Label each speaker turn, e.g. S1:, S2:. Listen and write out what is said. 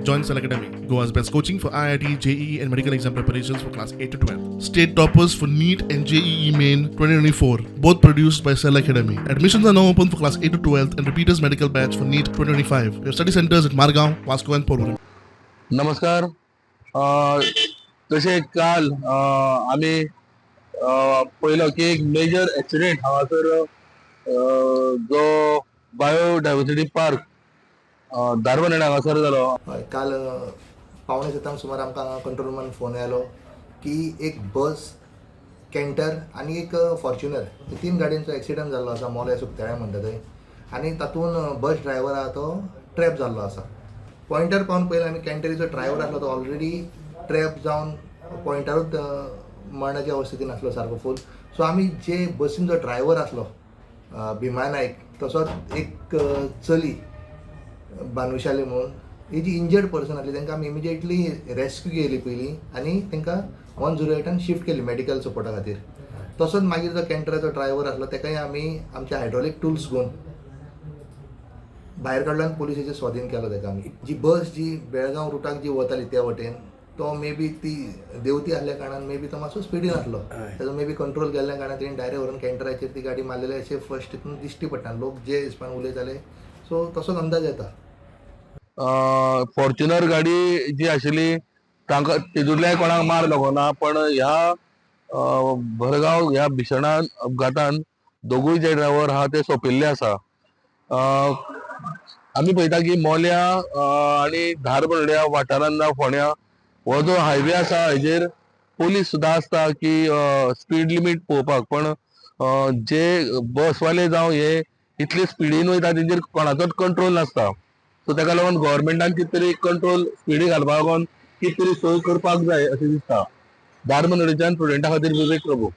S1: Join Cell Academy, Goa's best coaching for IIT, JEE, and medical exam preparations for class 8 to 12. State toppers for NEET and JEE Main 2024, both produced by Cell Academy. Admissions are now open for class 8 to 12 and repeaters medical batch for NEET 2025. We have study centers at Margaon, Vasco, and Porvorim.
S2: नमस्कार. तशें काल आमी पळयलो की एक major accident हांगासर जो biodiversity park Dharbandora हांगासर जालो.
S3: हय, काल 6:45 सुमार आमकां हांगा कंट्रोल रुमान फोन आयलो की एक बस, कॅन्टर आनी एक फॉर्च्युनर, तीन गाडयांचो एक्सिडंट जाल्लो आसा मोले सुकताळे म्हणटा थंय आनी तातूंत बस ड्रायव्हर आहा तो ट्रॅप जाल्लो आसा. पॉयंटर पावन पयलें आमी, कॅन्टरीचो ड्रायव्हर आसलो तो ऑलरेडी ट्रॅप जावन पॉयंटारूच मरणाच्या अवस्थेतीन आसलो सारको फूल. सो आमी जे बसीन जो ड्रायव्हर आसलो भीमा नायक, तसोच एक चली भानुशाली म्हणून, ही जी इंजर्ड पर्सन आसली, तांकां आमी इमिजिएटली रेस्क्यू केली पयलीं आनी तांकां 108 शिफ्ट केली मेडिकल सपोर्टा खातीर. तसोच मागीर जो कॅन्टराचो ड्रायव्हर आसलो ताकाय आमी आमचे हायड्रोलीक टुल्स घेवन भायर काडलो आनी पोलिसाचे स्वाधीन केलो ताका. आमी जी बस जी बेळगांव रुटाक जी वताली त्या वटेन तो मे बी ती देंवती आसल्या कारणान मे बी तो मातसो स्पिडीन आसलो, ताजो मे बी कंट्रोल गेल्ल्या कारणान तेणी डायरेक्ट व्हरून कॅन्टराचेर ती गाडी मारलेली अशें फर्स्ट हितून दिश्टी पडटा. लोक जे हिसपान उलयताले, सो तसोच अंदाज येता.
S2: फॉर्च्युनर गाडी जी आशिल्ली तांकां तितूंतल्याय कोणाक मार लागना, पण ह्या भरगांव ह्या भिशणान अपघातान दोगूय जे ड्रायव्हर आहा ते सोंपिल्ले आसा. आमी पळयता की मोल्या आनी धारबांदोड्या वाठारांत जावं फोंड्या हो जो हायवे आसा हेजेर पोलीस सुद्दां आसता की स्पीड लिमीट पळोवपाक, पण जे बसवाले जावं हे इतले स्पिडीन वयता, तेंचेर कोणाचोच कंट्रोल नासता. सो ताका लागून गव्हर्मेंटान कितें तरी कंट्रोल स्पिडी घालपाक लागून कितें तरी सोय करपाक जाय अशें दिसता. धारबांदोडेच्यान प्रुडंटा खातीर विवेक प्रभू.